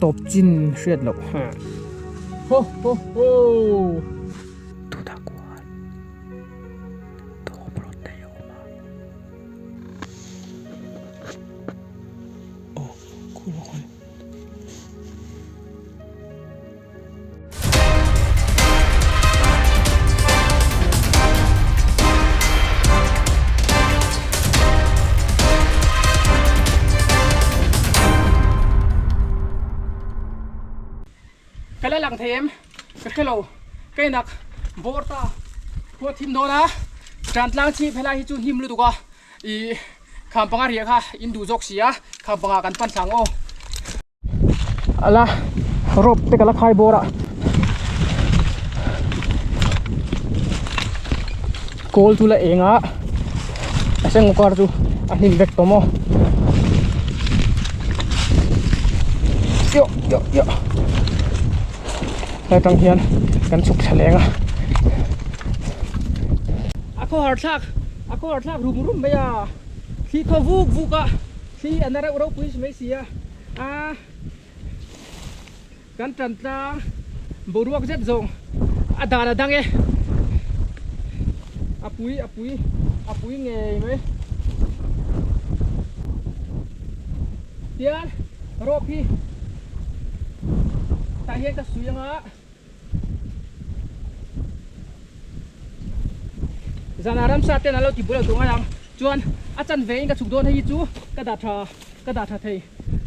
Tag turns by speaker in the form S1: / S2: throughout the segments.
S1: tawp chin hriat loh. Ho ho ho!
S2: Tunah khuan thawm rawn nei a awm a. Aw khulawk a ni.
S1: Ka la lang thei em? Ka hre lo. Ka inak bawr ta khua thim dawn a, tan tlang chhip helai hi chu hnim lutuk a, ih kham panga riah kha in duh zawk si a, kham panga kan pan thla ang aw. Ala rope te ka la khai bawr a kawl chu la eng a a seng kar chu a hnim vek tawh maw yo yo yo lai tang hian kan chhuk thla leng a a khawhar thlak a khawhar thlak rum rum mai a thli thaw vuk vuk a. Thli a na reuh ropui mai si a, a kan tan tlang boruak zet zawng a dan a dang e, a pui a pui a pui ngei mai. Tian rope hi tah hian ka sui anga zanah ramsa ten an lo ti bul lo tur ngai ang. Chuan a chanve in ka chhuk dawn hei hi chu ka dah tha ka dah tha thei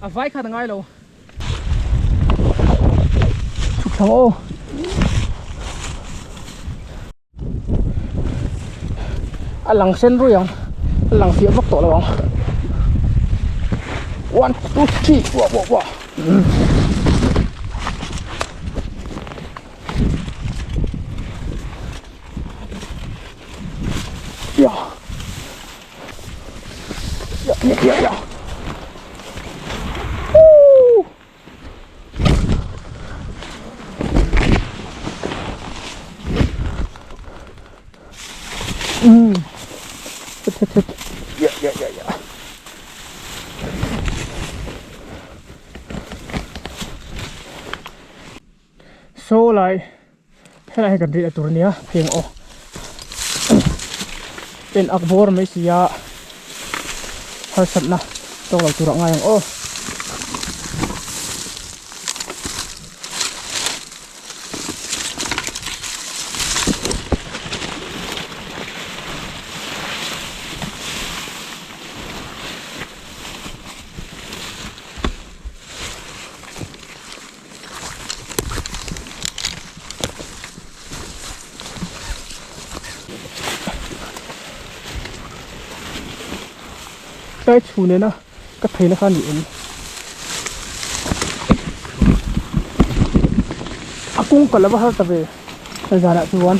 S1: a vai khan a ngai lo. Chhuk thla maw aw. A lang sen rui ang a lang fiah vak tawh lo ang. One two three wah wah wah. Ya. Ya, ya, ya, ya. Woo! Mm. Hit, hit, hit. Ya, ya, ya, ya. Saw lai helai hi kan rih tur ania pheng aw pen ak bawr mai si a harsatna tawk lo tur ah ngai ang aw. Tlai chhu nena ka theihna kha a ni em? A kawng ka lova har ta ve zanah chuan.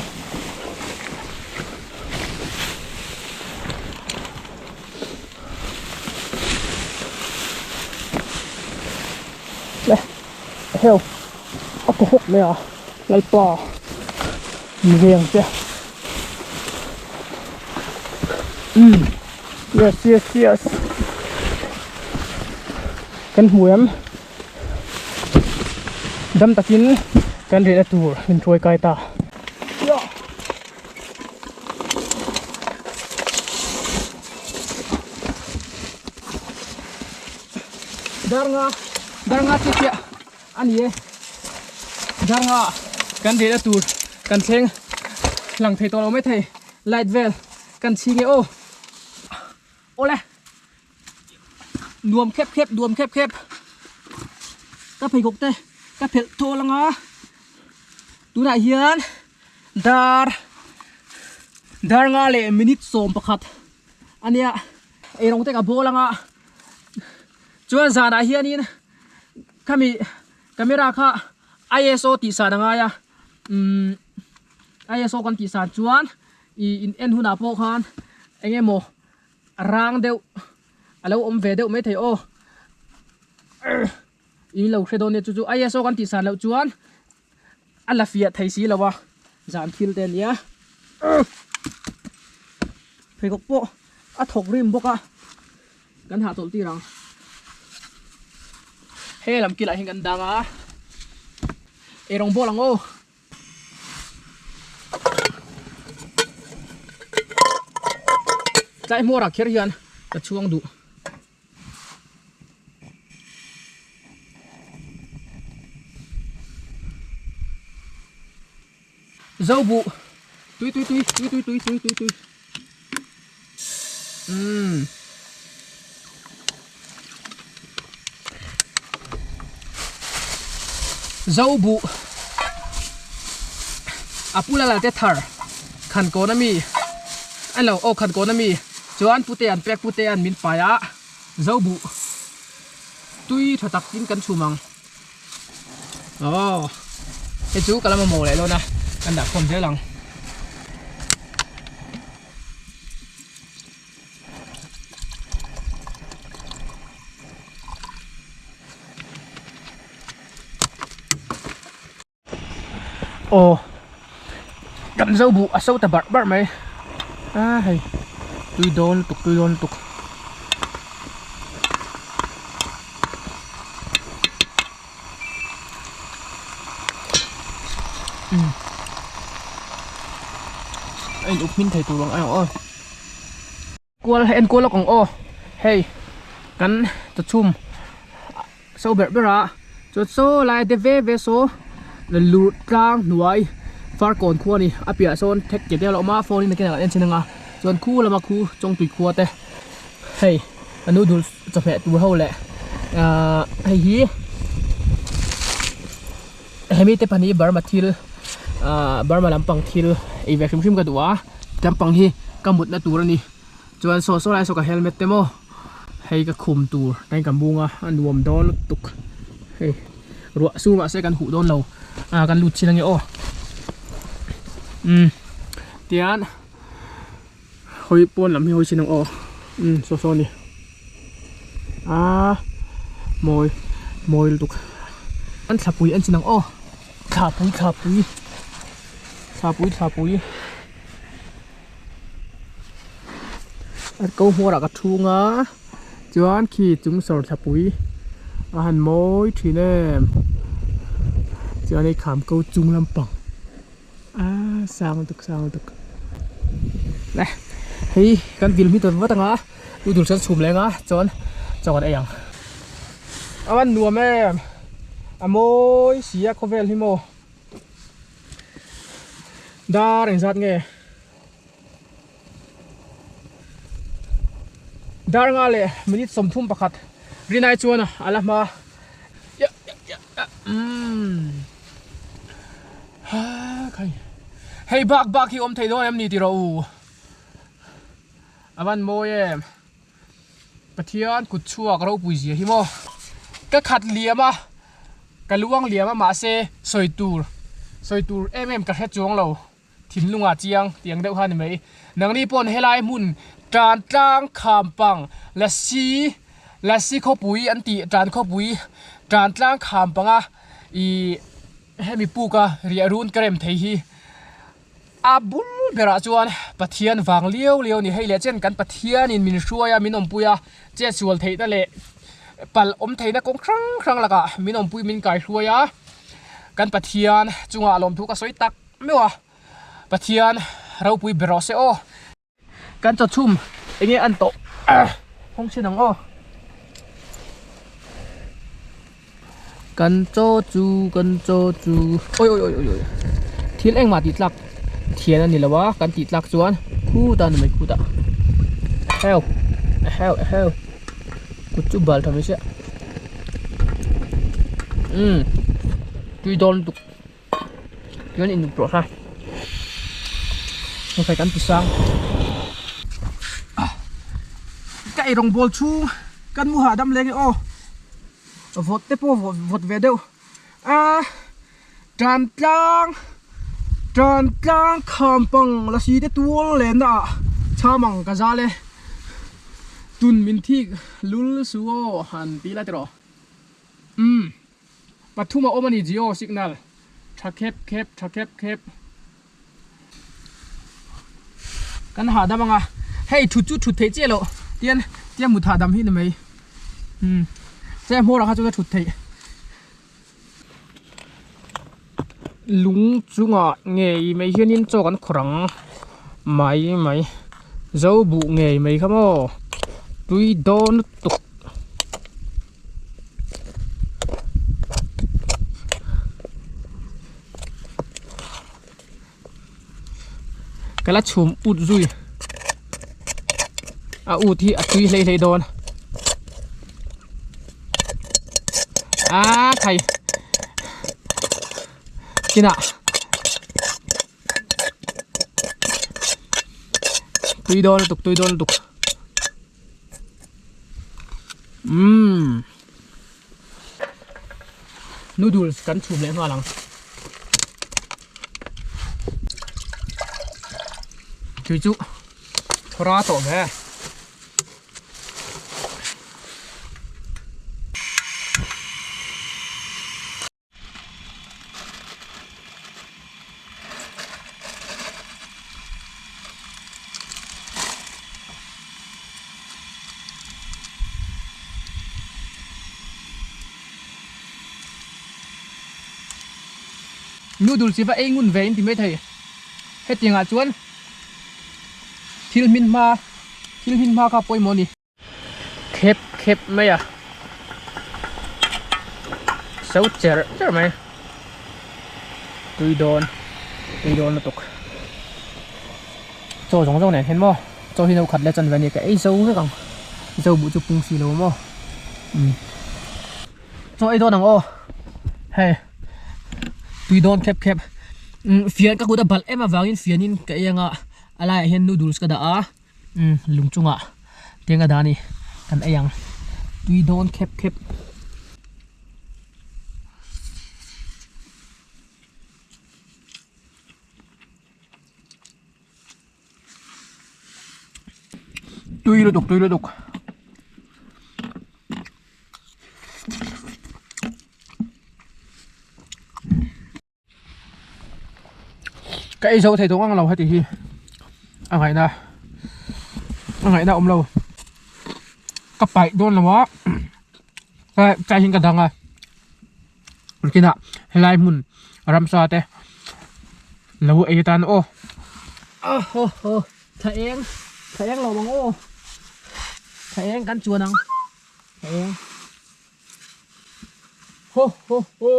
S1: Le heo a kaw hawk mai a lalpa mi veng te umm yes yes yes kan hmu em dam takin kan rehna tur min hruai kai ta. Dar nga dar nga chiah chiah a ni e dar nga kan rehna tur kan thleng lang thei tawh lo mai thei light vel kan chhing e aw awle nuam khep khep nuam khep khep ka pheikhawk te ka phelh thawl anga tunah hian dar dar nga leh minute 11 ania eirawng te ka bawl anga chuan zanah hianin khami camera kha I_S_O tih san a ngai a umm I_S_O kan tih san chuan ih in en hunah pawh khan eng emaw rang deuh a lo awm ve deuh maithei aw in lo hre dawn nia chu chu I_S_O kan tih san loh chuan a la fiah thei si lo a zan thil te ania pheikhawk pawh a thawk rim bawk a kan hah chawlh tir ang. He lam kilah hian kan dang a, eirawng bawl ang aw. Tlai hmawrah kher hian ka chhuang duh. Zo buh tui tui tui tui tui tui tui tui tui umm Zo buh a pu lala te thar khan kawn ami a lo aw khan kawn ami chuan pute an pek pute an min pai a zo buh tui tha tak in kan chhum ang. Aw hei chu ka la mamawh leh dawn a kan dah khawm zel ang. Aw kan zo buh a so ta barh barh mai a hei tui dawn lutuk tui dawn lutuk. Umm a in up hmin thei tur ang a aw. Kual en kual lawk ang aw hei kan chawchhum so berh ber a chuan saw lai te ve ve saw lur tlang hnuai farkawn khua a ni a piahah sawn thek ke te a lo awm a phone in a kenah kan en chin ang a chuan khu lama khu chawngtui khua te hei a noodles chawhmeh tur ho leh ahh hei hi hemi te pahnih burma thil ahh burma lampang thil ei ve hrim hrim ka duh a lampang hi ka mutna tur a ni chuan saw saw lai saw ka helmet te maw hei ka khum tur tain ka mung a a nuam dawn lutuk hei ruah su mahse kan huh dawn lo ah kan lut chin ange aw umm tian hawi pawn lam hi hawi chin ang aw umm saw saw a ni ah mawi mawi lutuk an thlapui en chin ang aw thlapui thlapui thlapui thlapui. A ko hmawrah ka thung a chuan khi chung sawr thlapui a han mawi thin em chuan hei kham ko chung lampang aaa sang lutuk sang lutuk le hei kan vil hmi tawn vat ang a lu dul chuan chhum leng a chuan chaw kan ei ang a van nuam em a mawi si a khawvel hi maw. Dar engzat nge? Dar nga leh minute 31 rinai chuan a la hma. Ya ya ya ya umm ha khai hei bak bak hi awm thei dawn em ni tih rawh u a van mawi em Pathian kut chhuak ropui zia hi maw ka khat liam a. Ka luang liam a mahse sawi tur sawi tur em em ka hre chuang lo thinlung ah chiang tih ang deuh kha a ni mai. Nangni pawn helai hmun tan tlang kham pang lasi lasi khawpui an tih tan khawpui tan tlang kham panga ih hemi puk a riah run ka rem thei hi a bul berah chuan Pathian vang liau liau a ni. Hei leh chen kan Pathianin min hruai a, min awmpui a, chetsual theihna leh palh awm theihna kawng hrang hrang lakah min awmpui min kaihruai a, kan Pathian chungah lawmthu ka sawi tak meuh a, Pathian ropui ber rawh se aw. Kan chawchhum enge an tawh hawng sin ang aw. Kan chaw chu kan chaw chu oi oi oi oi oi thil engmah tih tlak thian a ni lo a kan tih tlak chuan khutah a ni mai khutah heu heu heu kut chu bal tha mai sia umm tui dawn lutuk. Chuan in rawh kha hei kan ti sang ka ei rawng bawl chhung kan mu hahdam leng e aw vawt te pawh vawt ve deuh a tan tlang tan tlang kham pang lasi te tual lenna ah chham ang ka zal e tun min thik lul su aw han ti la tiraw umm. Pathum a awm a ni Jio signal tha khep khep tha khep khep. Kan hahdam anga hei thut chu thut theih chiah loh tian tian mut hahdam hi ni mai umm che hmawrah kha chuan a thut theih. Lung chungah ngei mai hianin chaw kan khawrh ang mai mai zo buh ngei mai kha maw tui dawn lutuk. Ka la chhum ut zui a ut hi a tui hlei hlei dawn a khai kinah tui dawn lutuk tui dawn lutuk umm noodles kan chhum leh nghal ang. Tui chu thawra tawh ve. Noodles hi va ei ngun ve in ti maithei hetiang ah chuan thil hmin hma thil hmin hma kha pawimawh a ni. Khep khep mai a so cher cher mai tui dawn tui dawn lutuk chaw zawng zawng nen hian maw chaw hi no khat leh chanve a nia ka ei zo vek ang zo buh chu pung si lo maw umm chaw ei dawn ang aw hei tui dawn khep khep umm fian ka kut a balh em avangin fianin ka ei anga a laiah hian noodles ka dah a. Umm lung chungah teng a dah a ni kan ei ang tui dawn khep khep. Tui lutuk tui lutuk. Ka ei zo thei tawh ngang lo heti hi a ngaihna a ngaihna awm lo ka paih dawn lo a tlai hian ka dang a kinah helai hmun ramsa te lo ei atan aw thla eng thla eng lo ang aw thla eng kan chuan ang thla eng. Ho ho ho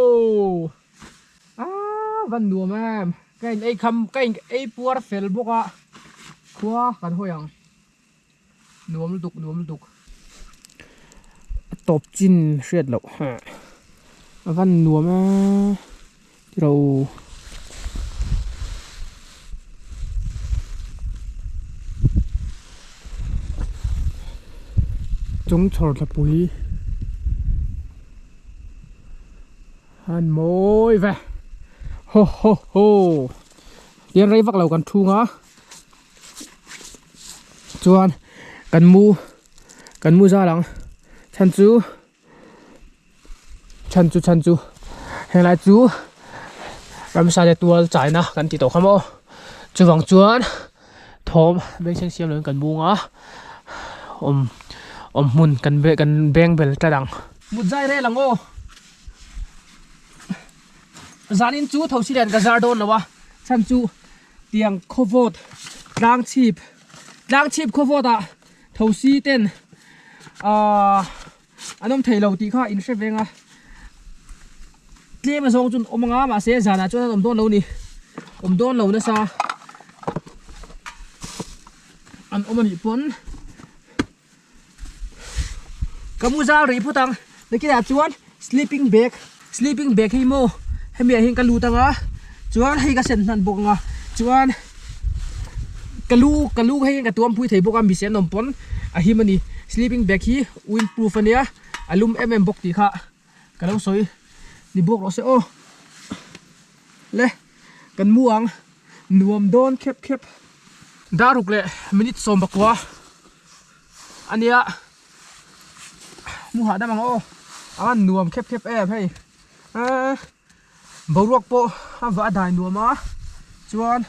S1: aaa van nuam em ka in ei kham ka in ei puar fel bawk a khua kan hawi ang nuam lutuk nuam lutuk a tawp chin hriat loh ha a van nuam e tiro. Chung chhawr thlapui han mawi ve ho ho ho tiang rei vak lo kan thung a chuan kan mu kan mu zal ang chhan chu. Chhan chu chhan chu helai chu ramsa te tual chaina kan ti tawh kha maw chuvang chuan thawm bengchheng siam lovin kan bung a awm awm hmun kan kan beng bel tlat ang. Mut zai rel ang aw zanin chu tho si lian ka zar dawn lo a chhan chu tiang khawvawt tlang chhip tlang chhip khawvawt ah tho si ten ahh. An awm thei lo tih kha in hre veng a, tlem a zawng chu an awm ang a mahse zanah chuan an awm dawn lo a ni, awm dawn lo nasa an awm a nih pawn ka mu zal rih phawt ang nakinah chuan sleeping bag sleeping bag hi maw hemi ah hian ka lut ang a chuan hei ka sen hnan bawk ang a chuan ka lu ka lu hei hian ka tuam phui thei bawk a mihse an awm pawn a him a ni sleeping bag hi wind proof a nia a lum em em bawk tih kha ka lo sawi ni bawk rawh se aw le kan mu ang nuam dawn khep khep daruk leh minute 19 a nia. Mu hahdam ang aw a nuam khep khep em hei eee boruak pawh a va a dai nuam a chuan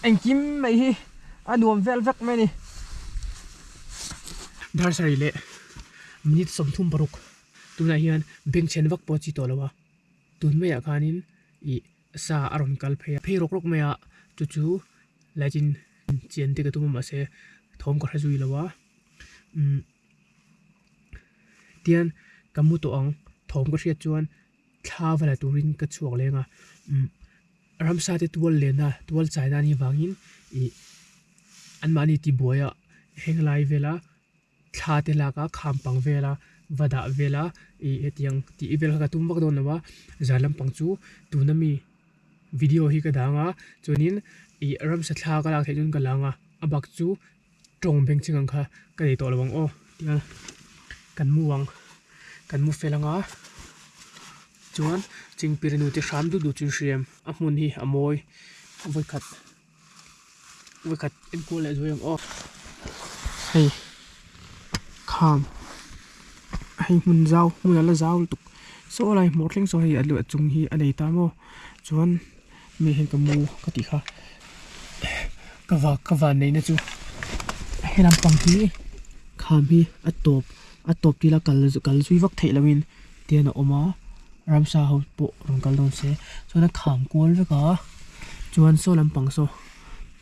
S1: engkim mai hi a nuam vel vek mai a ni. Dar sarih leh minute 36 tunah hian bengchhen vak pawh a chi tawh lo a tun maiah khanin. Ih sa a rawn kal phei a, phei rawk rawk mai a, chu chu light in chian te ka tum a mahse thawm ka hre zui lo a, umm tian ka mu tawh ang thawm ka hriat chuan thla va la turin ka chhuak leng a, umm ramsa te tual lenna tual chaina anih vangin ih anmahni tibuai a heng lai vela. Thla te lak a kham pang vel a va dah vel a ih hetiang tih vel kha ka tum vak dawn lo a zan lampang chu tuna mi video hi ka dang a chuanin ih ramsa thla ka lak theih chuan ka lang a a bak chu tawng beng chhing ang kha ka nei tawh lo ang aw tia kan mu ang kan mu fel ang a chuan chingpir nu te hram duh duh chu hriam a hmun hi a mawi vawikhat. Vawikhat enkual leh zuai ang aw. Hei kham hei hmun zau hmun a la zau lutuk saw lai hmawr thleng saw hei a luah chung hi a nei ta maw chuan mi hian ka mu ka tih kha ka va ka van neihna chu he lampang hi kham hi a tawp a tawp tila kal kal zui vak theih loin tian a awm a ramsa ho pawh rawn kal dawn se chuan a kham kual vek a chuan saw lampang saw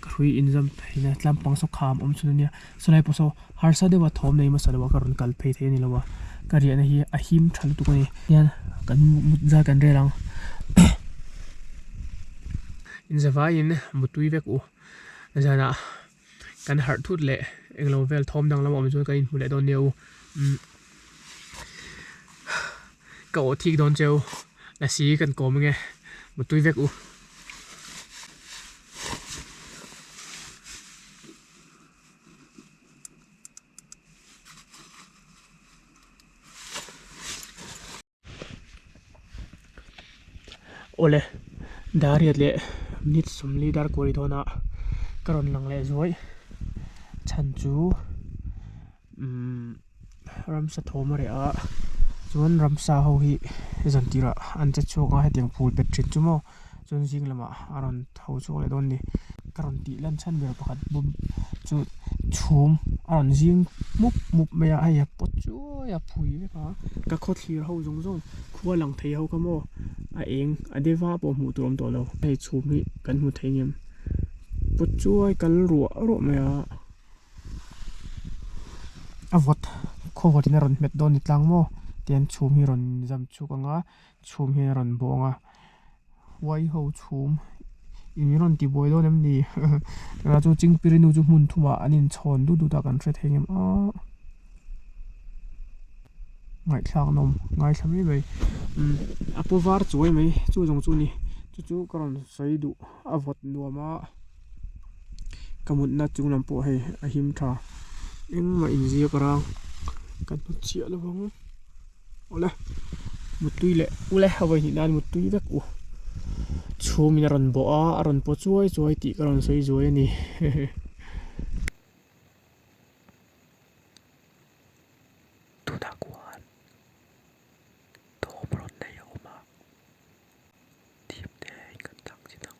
S1: ka hrui inzam theih na tlampang saw kham awm chhun ania saw lai pawh saw harsa deuh a thawm nei hmasa lo a ka rawn kal phei thei a ni lo a ka riahna hi a him tha lutuk a ni hian kan mut zat kan rel ang inzavaiin mutui vek u zanah. Kan harh thut leh englo vel thawm dang lam a awm chuan kan inhmu leh dawn nia u. Umm ka awh thik dawn cheu lasi kan kawm ange mutui vek u. Awle Dariat leh minute sawmli dar kuai dawnah ka rawn lang leh zuai chhan chu umm ramsa thawm a reh a chuan ramsa ho hi zan tirah an che chhuak a hetiang phul pet thin chu maw chuan zing lamah a rawn tho chhuak leh dawn a ni ka rawn tih lan chhan ber pakhat bawm chu chhum a rawn zing mup mup mai a hei a pawt chuai a phui vek a ka khaw thlir ho zawng zawng khua lang thei ho kha maw a eng a deva pawh hmuh tur a awm tawh lo hei chhum hi kan hmu thei ngem pawt chuai kal ruah ruah mai a a vawt khaw vawt in a rawn hmet dawn ni tlang maw tian chhum hi a rawn zam chhuk ang a chhum hian a rawn bawng a. Huai ho chhum in rawn ti buai dawn em ni tuna chu chingpiri nu chu hmun thumah an inchhawn dut dut a kan hre thei ngem a ngaihthlak nawm ngaithla mai mai umm a pu var chuai mai chu zawng chu a ni chu chu ka rawn sawi duh a vawt nuam a ka mutna chung lam pawh hei a him tha engmah inziak rang kan hmu chiah lo ang. Awle mutui leh ule a vawi hnih nan mutui vek u chhum in a rawn bawh a a rawn paw chuai chuai tih ka rawn sawi zuai a ni hehe.
S2: Tunah khuan thawm rawn nei a awm a thim te in kan chang chin ang.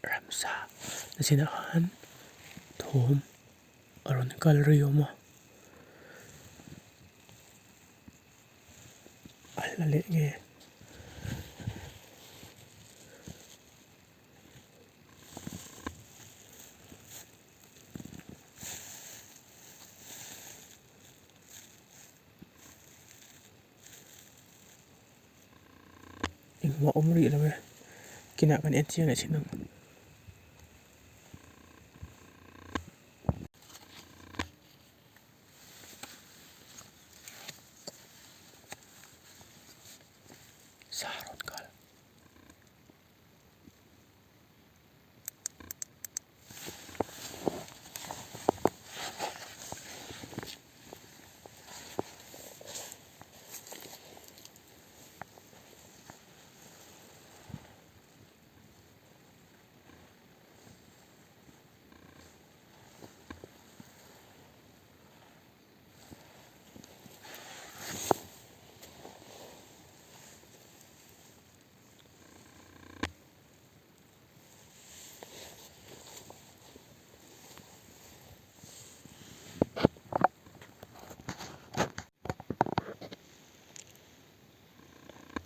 S2: Ramsa zinah khan thawm a rawn kal rei awm a a hla leh nge.
S1: Engmah awm rih lo e kinah kan en chiang leh thin ang. Sa rawn kal.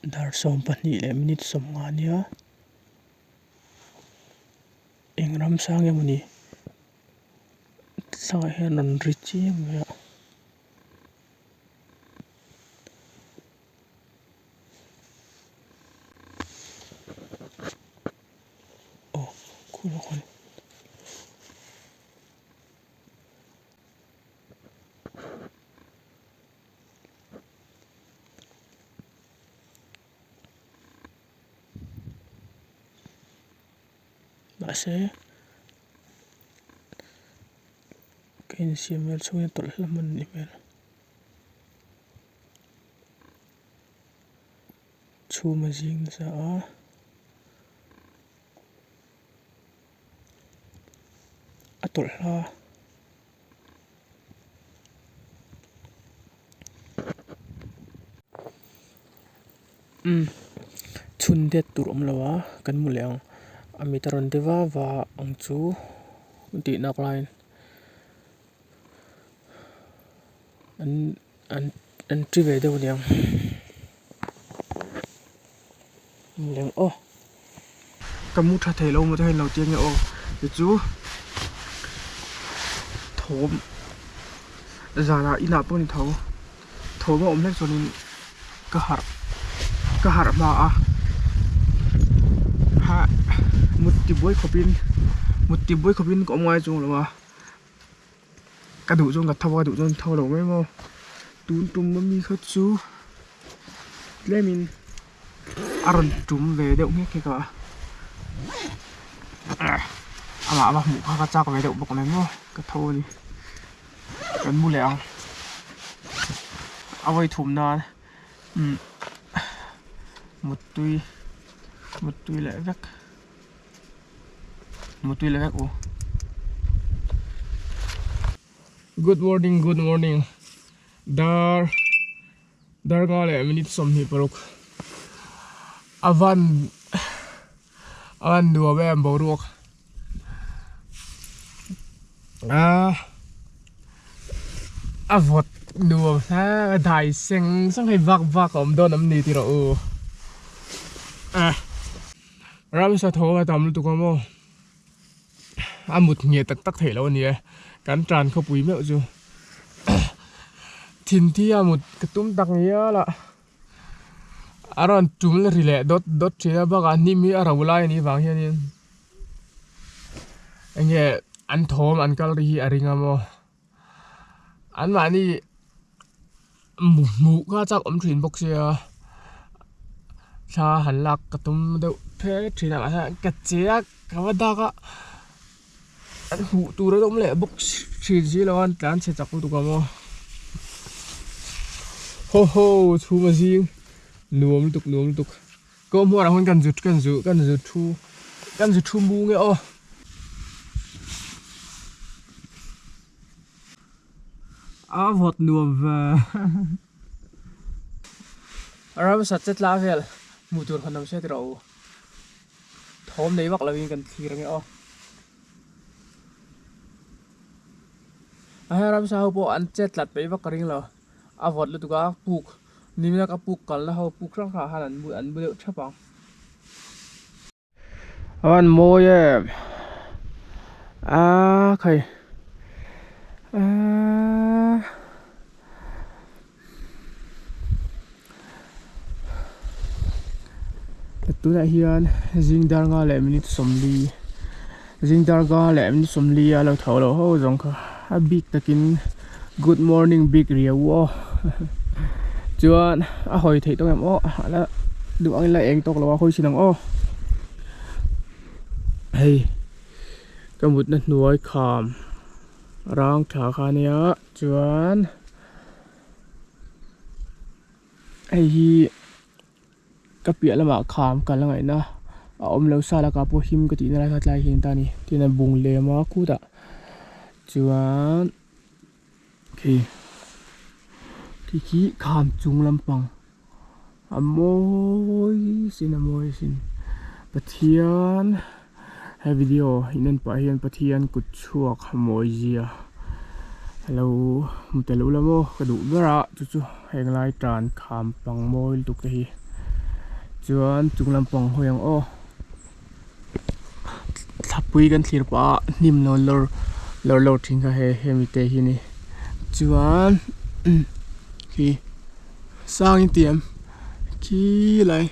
S2: Dar 12 leh minute 50 ania eng ramsang emawni thlangah hian rawn ri chiam mai a. Aw khur a khawn. Mahse ka insiam vel chhungin tawlh hlawm a nih hmel. Chhum a zing nasa a. A tawlh hla. Umm chhun det tur awm lo a kan hmu leh ang a mit a rawn de va va ang chu tih nak laiin an an an ṭi ve deuh aniang hmu leh ang aw.
S1: Ka mu tha thei lo maw te hian lo ti ange aw tichu thawm zanah inah pawh ni tho thawm a awm hlek chuanin ka harh ka harh hma a ha mut ti buai khawpin mut ti buai khawpin ka awm ngai chuang lo a ka duh chuan ka tho a ka duh chuan tho lo mai maw tun tum ami kha chu tlemin a rawn tum ve deuh nghek nghek a amah va hmuh kha ka chak ve deuh bawk nen maw ka tho a ni kan mu leh ang a vawi thum nan umm muttui muttui leh vek. Muttui leh vek u. Good morning good morning dar dar nga leh minute 26 a van a van nuam em boruak a a vawt nuam hle a dai seng seng hei vak vak a awm dawn em ni tih rawh u a. Ramsa tho a tam lutuk a maw a mut ngheh tak tak theih loh a ni e kan tan khawpui meuh chu thinthi a mut ka tum tak ngial a a rawn tum ri leh dawt dawt thin a bakah hnim hi a ro lai a nih vang hianin enge an thawm an kal ri hi a ring a maw anmahni hmuh kha chak awm thin bawk sia thla han lak ka tum deuh phet thin a mahse ka che a ka va dak a an hmuh tur an awm leh bawk thin si lo a an tlan chhe chak lutuk ang aw haw haw chhum a zing nuam lutuk nuam lutuk kawng hmuarah khawn kan zu kan zu kan zu thu kan zu thu mu nge aw. A vawt nuam ve ramsa che tla vel hmuh tur khan awm se tiraw u thawm nei vak lovin kan thlir ange aw a heng ramsa ho pawh an che tlat peih vak ka ring lo a vawt lutuk a puk nimina ka puk kalna ho puk hrang hrang ah khan an mu deuh thap ang. A van mawi em a khai aaa tunah hian zing dar nga leh minute 40 zing dar nga leh minute 40 a lo tho loh ho zawng kha a bik takin good morning bik riau aw chuan a hawi theih tawk em aw a la duh angin la eng tawk lo a hawi chin ang aw hei ka mutna hnuai kham rang tha kha ania chuan hei hi ka piah lamah kham kal a ngaihna a awm lo sa lakah pawh him ka tihna lai kha tlai hian ta a ni tin a bung lem a khutah chuan khi khi khi kham chung lampang a mawi sin a mawi sin Pathian he video in en pah hian Pathian kut chhuak a mawi zia alo hmu tel ula maw ka duh ber a chu chu heng lai tan kham pang mawi lutuk te hi. Chuan chung lampang hawi ang aw. Thlapui kan thlir pah a hnim lo lawr lawr lawr thin kha hei hemi te hi a ni. Chuan khi sang in ti em khilai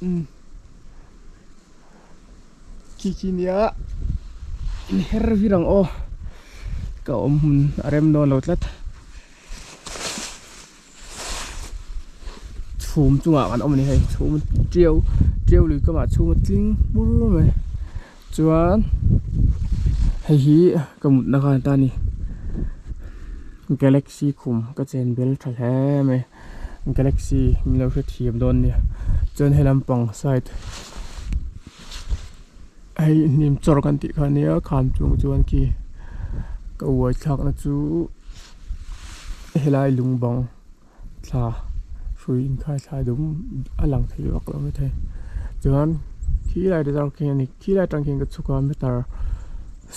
S1: umm khi khi nia inher vir ang aw ka awm hmun a rem dawn lo tlat. Chhum chungah kan awm a ni hei chhum tiau tiau lui kamah chhum a tling hmur mai chuan hei hi ka mutna khan ta a ni galaxy khum ka chen bel tha hle mai galaxy min lo hrethiam dawn nia chuan he lampang side hei hnim chawr kan tih kha ania kham chung chuan khi ka uai thlakna chu. Helai lung bang thla hrui inkhai thla dum a lang thei vak lo maithei chuan khilai te zawk khi a ni khilai atang khian ka chhuk a meter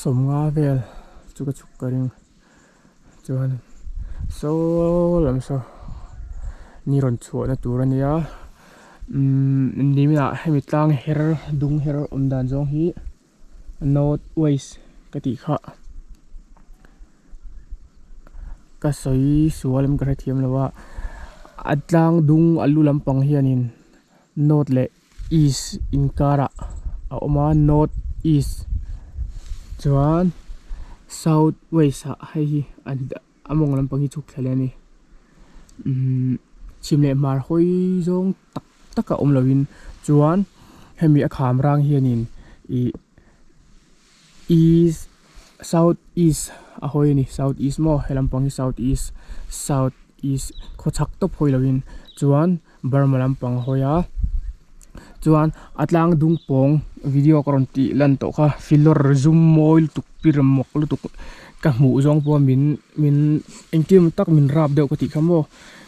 S1: sawmnga vel chu ka chhuk ka ring chuan saw lam saw ni rawn chhuahna tur a nia umm niminah hemi tlang her dung her awm dan zawng hi. North west ka tih kha ka sawi sual em ka hrethiam lo a a tlang dung a lu lampang hianin north leh east inkarah a awm a north east chuan south west ah hei hi a mawng lampang hi chhuk thla leh a ni umm chhim leh hmar hawi zawng tak tak a awm lovin chuan hemi a kham rang hianin ih east south east a hawi a ni south east maw he lampang hi south east south east khawchhak tawp hawi lovin chuan burma lampang a hawi a chuan a tlang dung pawng video ka rawn tih lan tawh kha filawr zum mawi lutuk pir mawk lutuk ka hmuh zawng pawh min min engtin emaw tak min rap deuh ka tih kha maw.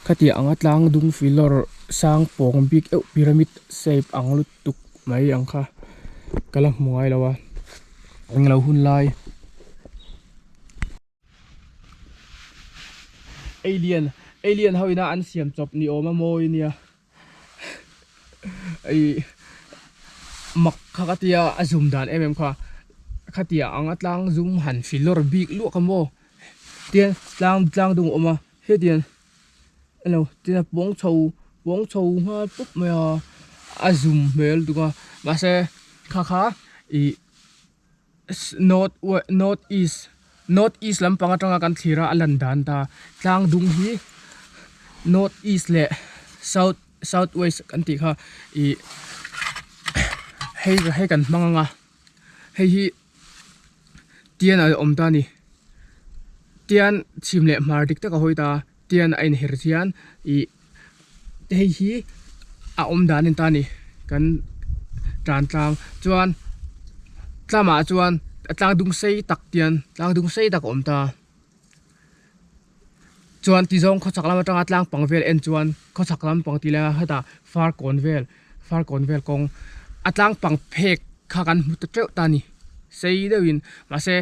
S1: Khatiang anga tlang dung filawr sang pawng bik euh pyramid shape ang lutuk mai ang kha ka la hmu ngai lo a englo hun lai alien alien ho ina an siam chawp ni awm a mawi nia ih mak kha ka tia a zum dan em em kha khatiang anga tlang zum han filawr bik luah kha maw tian tlang tlang dung a awm a. Hetiang elo tia pawng chho pawng chho nghal pawp mai a a zum hmel tuk a mahse kha kha ih north north east north east lampang atanga kan thlir a a lan dan ta tlang dung hi north east leh south south west kan tih kha ih hei hei kan hmang ang a hei hi. Tian a awm ta a ni tian chhim leh hmar dik tak a hawi ta tian a inher hian ih hei hi a awm dan a ni ta a ni kan tan tlang chuan tlamah chuan a tlang dung sei tak tian tlang dung sei tak a awm ta. Chuan ti zawng khawchhak lam atanga tlang pang vel en chuan khawchhak lam pang tih laia hetah far kawn vel far kawn vel kawng a tlang pang phek kha kan hmu ta teuh ta a ni sei deuhin mahse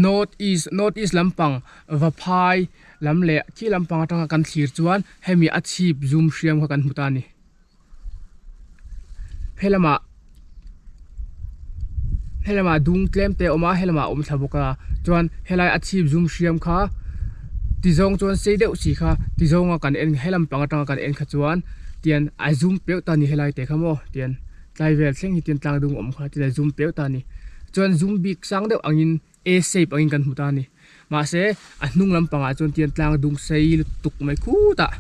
S1: north east north east lampang vaphai lam leh khi lampang atanga kan thlir chuan hemi a chhip zum hriam kha kan hmu ta a ni. Helamah helamah dung tlem te a awm a helamah a awm thla bawk a chuan helai a chhip zum hriam kha ti zawng chuan sei deuh si kha ti zawnga kan en helam pang atanga kan en kha chuan tian a zum peuh ta a ni helai te kha maw tian tlai vel thleng hi tian tlang dung a awm kha tian a zum peuh ta a ni chuan zum bik sang deuh angin A shape angin kan hmu ta a ni. Mahse a hnung lampangah chuan tian tlang dung sei lutuk mai khutah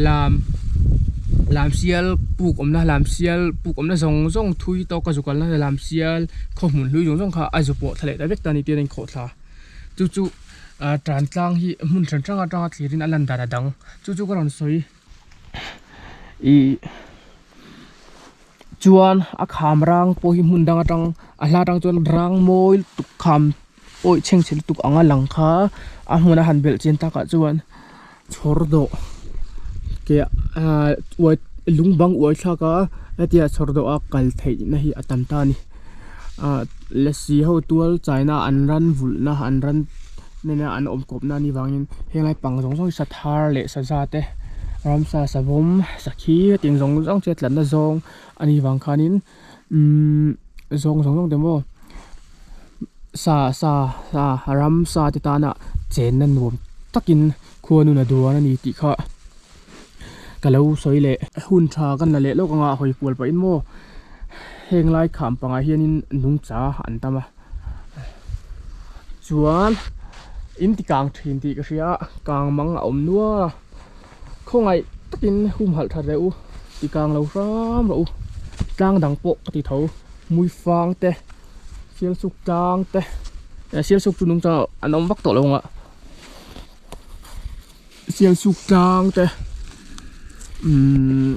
S1: lam lam sial puk awmna lam sial puk awmna zawng zawng thui tawk a zu kalna lam sial khaw hmun hlui zawng zawng kha a zu pawh thla leh ta vek ta a ni tian a inkhawh thla. Chu chu ah tan tlang hi hmun hran hrang atanga thlirin a lan dan a dang chu chu ka rawn sawi ih. Chuan a kham rang pawh hi hmun dang atang a hla atang chuan rang mawi lutuk kham awih chhengchhe lutuk anga lang kha a hmun a han belh chian takah chuan chhawr dawh ke ah uai lung bang uai thlak a hetia chhawr dawh a kal theih na hi a tam ta a ni ah lasi ho tual chaina an ran vulh na an ran. nena an awm kawpna a nih vangin henglai pang zawng zawng hi sathar leh saza te ramsa savawm sakhi hetiang zawng zawng chu a tlatna zawng a nih vang khanin umm zawng zawng zawng te maw sa sa sa ramsa te tana chenna nuam takin khuanun a duan a ni tih kha ka lo sawi leh. Hun tha kan la leh lawk anga hawi kual pahin maw heng lai kham pangah hianin nungcha an tam a chuan in ti kang thin tih ka hria a kang mang a awm nual a khawngaih takin humhalh that reuh u ti kang lo hram rawh u tlang dang pawh ka ti tho hmuifang te sialsuk tlang te sialsuk chu nungcha an awm vak tawh lo ang a. Sialsuk tlang te umm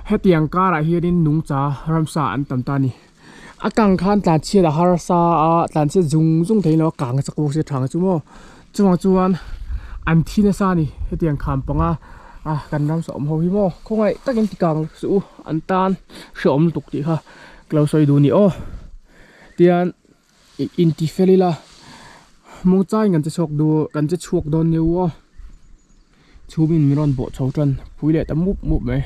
S1: hetiang karah hianin nungcha ramsa an tam ta a ni a kang khan tlanchhiat a harsa a tlanchhiat zung zung thei lo a kang chak bawk sia thang chu maw chuvang chuan an thi nasa a ni hetiang kham panga a kan ramsa awm ho hi maw khawngaih takin ti kang suh u an tan hrehawm lutuk tih kha ka lo sawi duh a ni aw tian. Inti fel ila mawngchaiin kan che chhuak duh kan che chhuak dawn nia u aw chhumin min rawn bawh chho tan pui leh ta mup mup mai.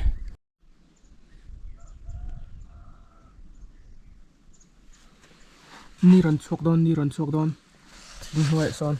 S1: Ni rawn chhuak dawn ni rawn chhuak dawn thing hnuaiah sawn.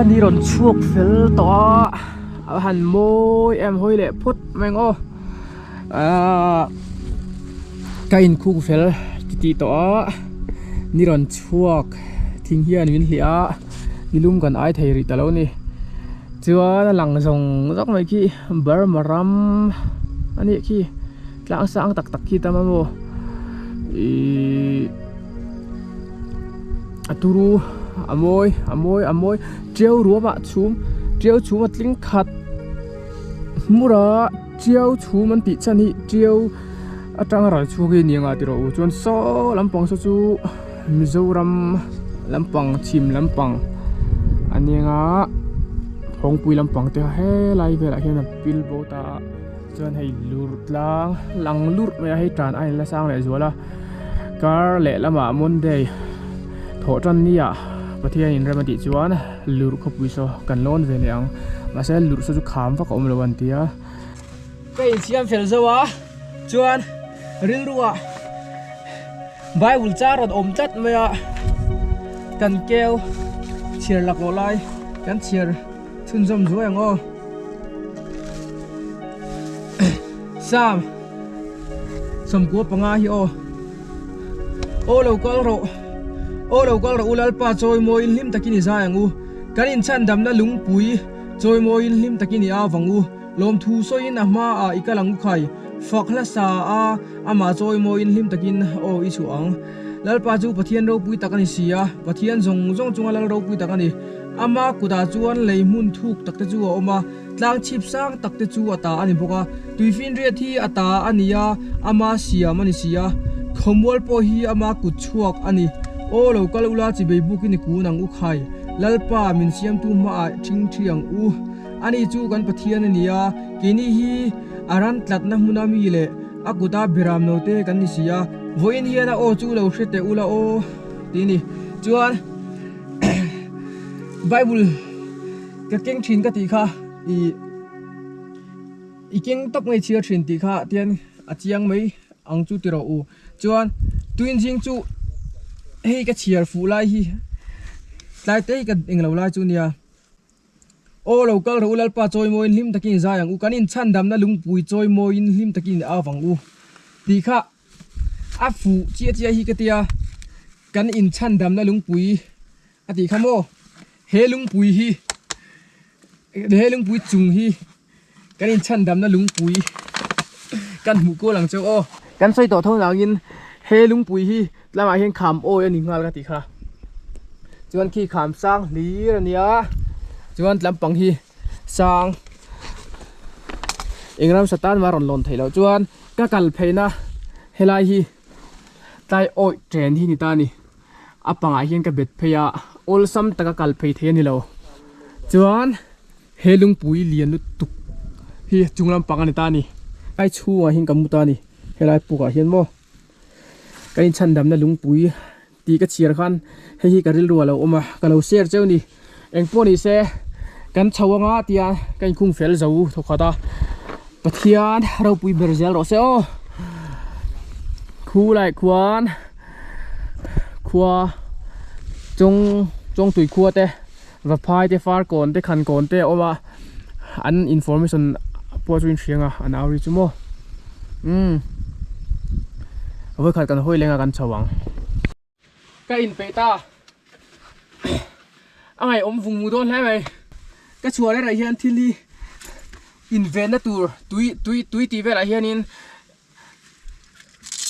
S1: Ni rawn chhuak fel tawh a. A han mawi em hawi leh phawt mai ang aw ahh ka inkhung fel ti tih tawh a ni rawn chhuak thing hian min hliah a nilum kan ai thei rih ta lo a ni chuan a lang zawng zawng mai khi Burma ram a nih khi tlang sang tak tak khi tam a maw ihh a turu a mawi a mawi a mawi. Tiau ruamah chhum tiau chhum a tling khat hmur a tiau chhum an tih chhan hi tiau atanga ral chhuak hi a ni ang a ti rawh u chuan saw lampang saw chu Mizoram lampang chhim lampang a ni ang a Phawngpui lampang te kha helai velah hian a pil bo ta a chuan hei lur tlang lang lurh mai a hei tan a in la sang leh zual a kar lehlamah Monday. Thawh tan nia Pathian in rem a tih chuan lurh khawpui saw kan lawn ve leh ang mahse lurh saw chu kham vak a awm lo an ti a. Ka insiam fel zo a chuan rilruah Bible char rawn awm tlat mai a kan keu chhiar laklawh lai kan chhiar chhunzawm zuai ang aw Psalm 95 hi aw. Aw lo kal rawh, aw lo kal rawh u Lalpa chawimawiin hlim takin i zai ang u. Kan inchhandamna lungpui chawimawiin hlim takin i au vang u. Lawmthu sawiin a hmaah i kal ang u khai. Fak hla sa a, amah chawimawiin hlim takin aw i chhuah ang. Lalpa chu Pathian ropui tak a ni si a, Pathian zawng zawng chunga lal ropui tak a ni. Ama kutah chuan lei hmun thuk takte chu a awm a. Tlang chhip sang tak te chu a ta a ni bawk a, tuifinriat hi a ta a ni a, ama siam a ni si a, khawmual pawh hi ama kut chhuak a ni. Aw lo kal ula chibei bukin i kun ang u khai, Lalpa min siamtu hmaah ṭhing ṭhi ang u. Ani chu kan Pathian a ni a, keini hi a ran tlatna hmuna mi leh a kuta biram lo te kan ni si a, vawiin hian a aw chu lo hre teh ula aw ti a ni. Chuan Bible. Ka keng thin ka tih kha i i keng tawp ngei chhiar thin tih kha tian a chiang mai ang chu ti rawh u. Chuan tuin zing chu hei ka chhiar fuh lai hi tlai te hi ka englo lai chu nia. Aw lo kal rawh u Lalpa chawimawiin hlim takin i zai ang u kan inchhandamna lungpui chawimawiin hlim takin i au vang u tih kha a fuh chiah chiah hi ka tia kan inchhandamna lungpui a tih kha maw. He lungpui hi he lungpui chung hi kan inchhandamna lungpui kan hmuh kual ang cheu aw. Kan sawi tawh tho nangin he lungpui hi tlangah hian kham awi a ni nghal ka tih kha. Chuan khi kham sang hlir a nia chuan tlampang hi. sang eng ramsa tan mah a rawn lawn theih loh chuan ka kal pheihna helai hi tlai awih chen hi ni ta a ni a pangah hian ka bet phei a awlsam taka kal phei thei a ni lo chuan he lungpui lian lutuk hi chung lampang a ni ta a ni ai chhungah hian ka mu ta a ni helai pukah hian maw. Ka inchhandamna lungpui tih ka chhiar khan hei hi ka rilru a lo awm a, ka lo share cheu ni. Engpawh ni se kan chho anga tia ka inkhung fel zo thawkhat a, Pathian ropui ber zel rawh se aw. Khu lai khuan khua chawng chawngtui khua te Vaphai te Farkawn te Khankawn te a awm a, an information pawh chu inhria ang a, an au ri chu maw umm vawikhat kan hawi leng a kan chho ang. Ka inpeih ta a ngaihawm vung mu dawn hle mai, ka chhuah rerah hian thil hi invenna tur tui tui tui tih velah hianin.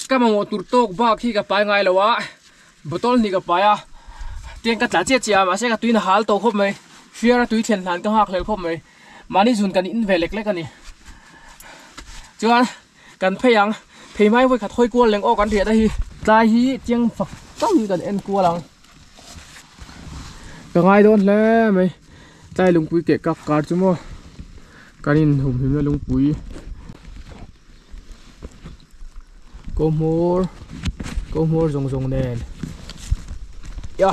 S1: Ka mamawh tur tawk bak hi ka pai ngai lo a, bottle hnih ka pai a, tiang ka tla chiah chiah a mahse ka tuina hal tawh khawp mai, fiara tui thlen hlan ka nghak hlel khawp mai, mahni zun kan in ve lek lek a ni. Chuan kan phei ang, phei hmai vawi khat hawi kual leng aw kan riah na hi. Tlai hi chiang fak chauh hi kan en kual ang, ka ngai dawn hle mai, tlai lungpui keh kak kar chu maw kan inhumhimna lungpui. Ko hmur ko hmur zawng zawng nen ya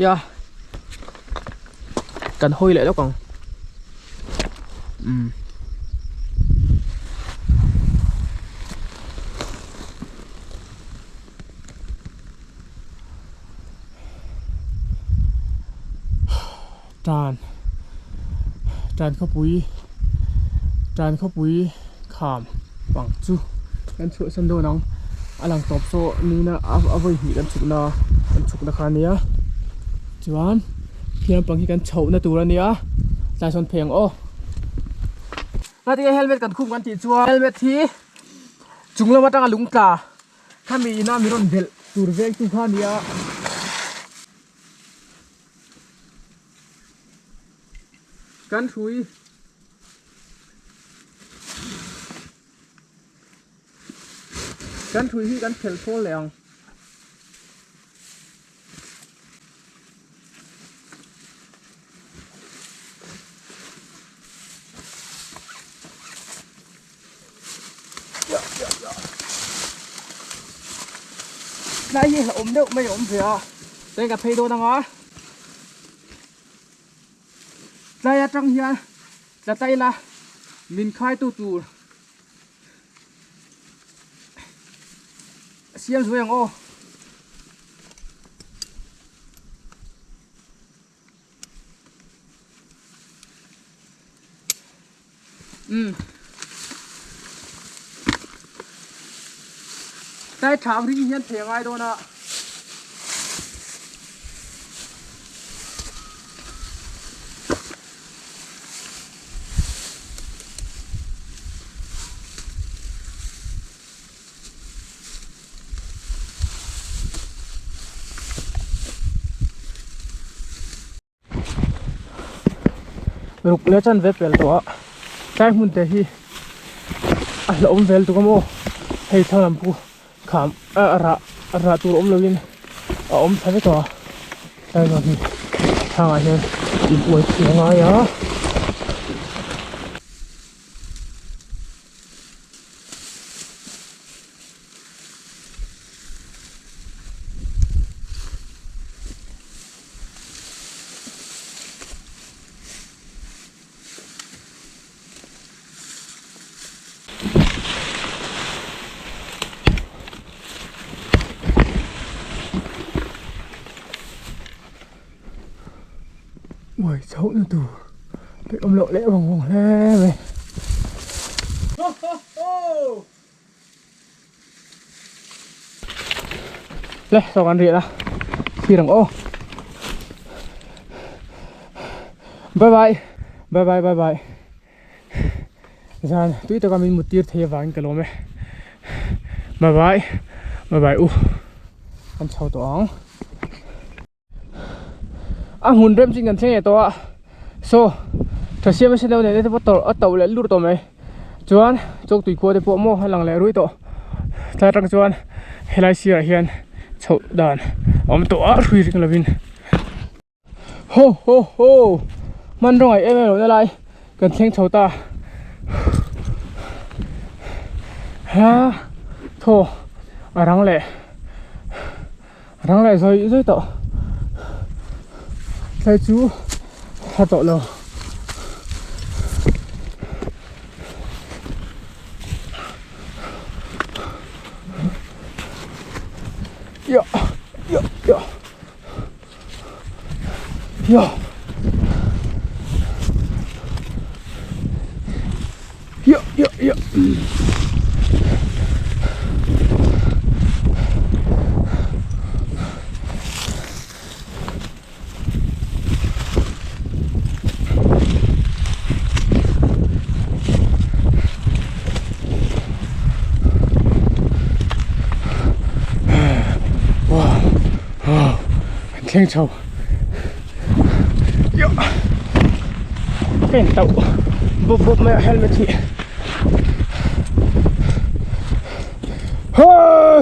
S1: ya kan hawi leh lawk ang umm tan tan khawpui tan khawpui kham pang chu kan chhuahsan dawn ang a lang tawp saw nina a vawi hnih kan chhuk na kan chhuk na kha ania chuan thiam pang hi kan chhoh na tur ania tlai sawn phei ang aw ngatinge helmet kan khum kan tih chuan helmet hi chung lam atanga lung tla khami ina mi rawn belh tur veng tu kha ania. Kan hrui Kan hrui hi kan phelh thawl leh ang. Tlai hi hlauhawm deuh mai a awm ve a, chuan ka phei dawn ang a. Tlai atang hian tla tlai ila min khaitu tur siam zuai ang aw. Umm. Tlai tha ang ring hian thei a ngai dawn a. Ruk leh chan ve pel tawh a tlai hmun te hi a hlauhawm vel tuk a maw hei thlang lam pawh kham a rah rah tur awm lovin a awm thla vek a tlai zawk hi thlangah hian in uai thei a ngai a. Uai chhoh na tur peih awm loh leh vang vang hle mai. Le saw kan riah a thlir ang aw bye bye bye bye bye bye zan tui taka min mut tir thei avangin ka lawm e bye bye bye bye u kan chho tawh ang. A hmun rem chin kan thleng leh tawh a saw Tha siam a senno nen te pawh tawrh a to leh lur tawh mai chuan chawktui khua te pawh maw a lang leh rui tawh tlai atang chuan helai sirah hian chhoh dan a awm tawh a hrui ring lovin ho ho ho hmanraw ngaih em em lohna lai kan thleng chho ta ha thaw a rang leh. Rang leh zawi zawi tawh tlai chu a tawh lo. Yah yah yah yah yah yah yah Wow wow kan thleng chho Yah ka in tauh bawp bawp mai a helmet hi Haaaa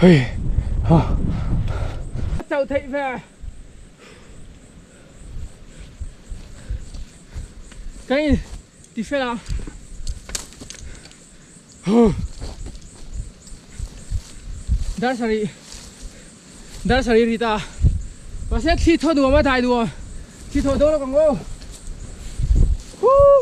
S1: Hei ha Chauh theih ve Kan in ti fel ang Dar sarih dar sarih ri ta mahse thli thaw nuam a dai nuam thli thaw dawn lawk ang aw Huu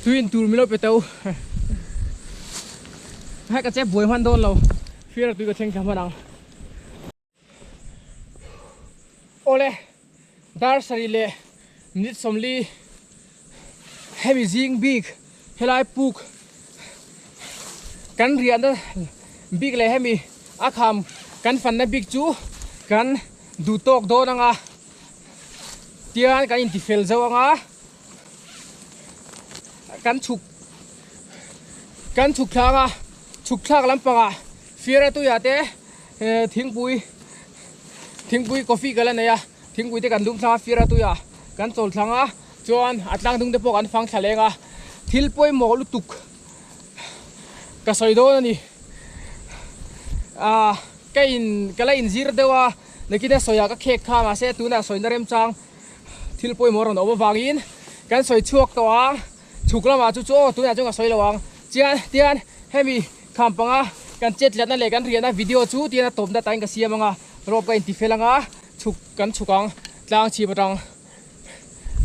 S1: Tui in tur milo pe teu Hai ka chep buai hman dawn lo Fiara tui ka thleng thla hman ang Awle dar sarih leh minute 40 hemi zing bik helai puk kan riahna bik leh hemi a kham kan fanna bik chu kan duh tawk dawn anga tian kan intifel zo anga kan chhuk kan chhuk thlak a chhuk thlak lampangah fiara tuiah te thingpui thingpui coffee ka la nei a thingpui te kan lum thlang a fiara tuiah kan chawl thlang a chuan a tlang dung te pawh kan fang thla leng a thil pawimawh lutuk ka sawi dawn a ni ah ka in ka la inzir deuh a nakina sawiah ka khek kha mahse tunah sawina remchang. Thil pawimawh rawn awm avangin kan sawi chhuak tawh ang, chhuk lamah chu chu aw tunah chuan ka sawi lo ang. Chian tian hemi kham panga kan chet tlatna leh kan riahna video chu tian a tawpna tain ka siam anga rope ka inti fel anga chhuk kan chhuk ang tlang chhip atang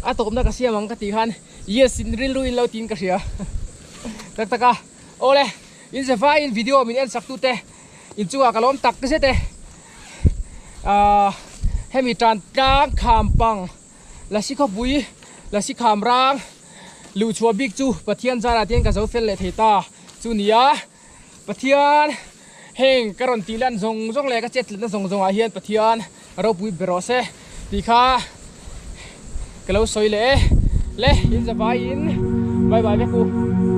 S1: a tawpna ka siam ang ka tih khan yes in rilru in lo tiin ka hria tak tak a awle in zevaiin video min en sak tute inchungah ka lawm tak zet e. Ahh hemi tan tlang kham pang lasi khawpui lasi kham rang luh chhuah bik chu Pathian zarah te hian ka zo fel leh thei ta chu nia Pathian heng ka rawn tih lan zawng zawng leh ka chet tlatna zawng zawng ah hian Pathian ropui ber rawh se tih kha ka lo sawi leh e le in zavai in bye bye vek u.